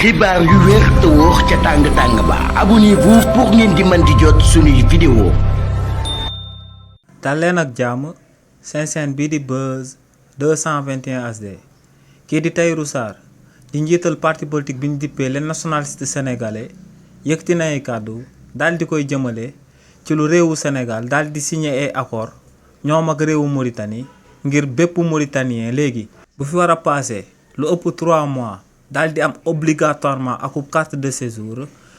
xibaar yu wér te wóor ca tàng ba abonnez-vous pour ngeen di mën di jot suñuy vidéo. dal leen ak jàmm seen chaîne bii di Buzz 221 HD kii di Tahirou Sarr di njiital parti politique bi ñu dippee les nationalistes sénégalais yëkkati na ay kàddu daal di koy jëmale ci lu réewu Sénégal daal di signé ay accord ñoom ak réewu Mauritanie ngir bépp Mauritanien léegi bu fi war a passé lu ëpp 3 mois daal di am obligatoirement akub carte de séjour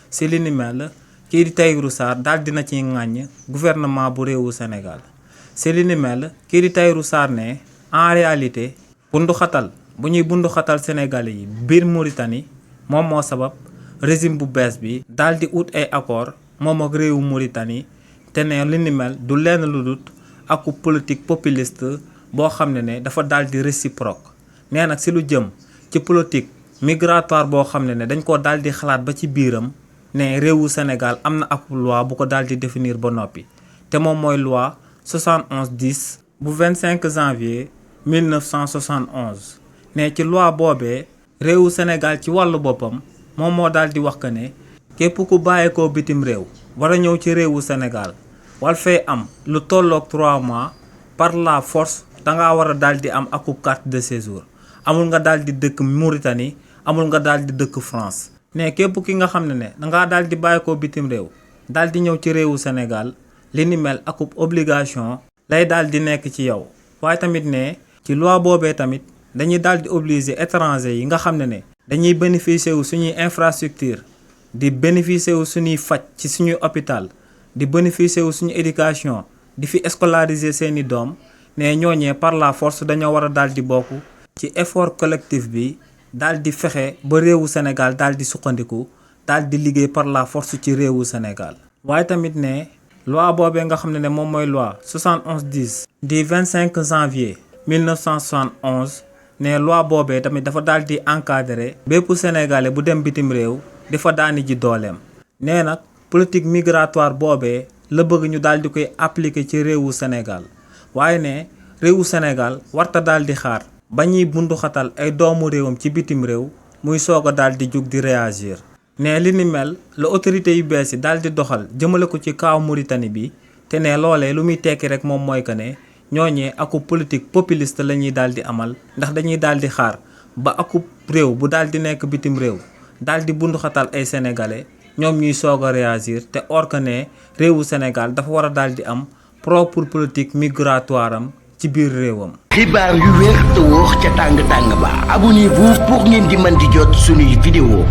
si li ni mel kii di Tahirou Sarr daal dina ci ŋàññ gouvernement bu réewu Sénégal si li ni mel kii di Tahirou Sarr ne en réalité bunduxatal bu ñuy bunduxatal Sénégalais yi biir Mauritanie moom moo sabab régime bu bees bi daal di ut ay accord moom ak réewu Mauritanie te ne li ni mel du lenn lu dut akub politique populiste boo xam ne dafa daal di réciproque nee nag si lu jëm ci politique migratoire boo xam ne dañ ko daal di xalaat ba ci biiram ne réewu Sénégal am na ab loi bu ko daal di définir ba noppi te moom mooy loi 7110 bu 25 janvier 1971 ne ci loi boobee réewu Sénégal ci wàllu boppam moom moo daal di wax que ne képp ku bàyyeekoo bitim réew war a ñëw ci réewu Sénégal wal fay am lu tolloog 3 mois par la force dangaa war a daal di am akub carte de séjour amul nga daal di dëkk Mauritanie amul nga daal di dëkk France ne képp ki nga xam ne dangaa daal di bàyyeekoo bitim réew daal di ñëw ci réewu Sénégal li ni mel akub obligation lay daal di nekk ci yow waaye tamit ne ci loi boobee tamit dañuy daal di obliger étranger yi nga xam ne dañuy bénéficier wu suñuy infrastructure di bénéficier wu suñuy faj ci suñuy hôpital di bénéficier wu suñu éducation di fi scolariser seeni doom ne ñooñee par la force dañoo war a daal di bokk ci effort collectif bi daal di fexe ba réewu Sénégal daal di suqandiku daal di liggéey par la force ci réewu Sénégal waaye tamit ne loi boobee nga xam ne moom mooy loi 7110 di 25 janvier 1971 ne loi boobee tamit dafa daal di encadrer bépp sénégalais bu dem bitim réew di fa daani ji dooleem nee nag politique migratoire boobee la bëgg ñu daal di koy appliquer ci réewu Sénégal waaye ne réewu Sénégal warta daal di xaar ba ñuy bunduxatal ay doomu réewam ci bitim réew muy soog a daal di jug di réagir ne li ni mel la autorité yu bees yi daal di doxal jëmale ko ci kaaw Mauritanie bi te ne loolee lu muy tekki rek moom mooy que ne ñooñee akub politique populiste la ñuy daal di amal ndax dañuy daal di xaar ba akub réew bu daal di nekk bitim réew daal di bunduxatal ay sénégalais ñoom ñuy soog a réagir te or que ne réewu Sénégal dafa war a daal di am propre politique migratoire am ci biir réewam. xibaar yu wér te wóor ca tàng ba abonnez-vous pour ngeen di mën di jot suñuy vidéo.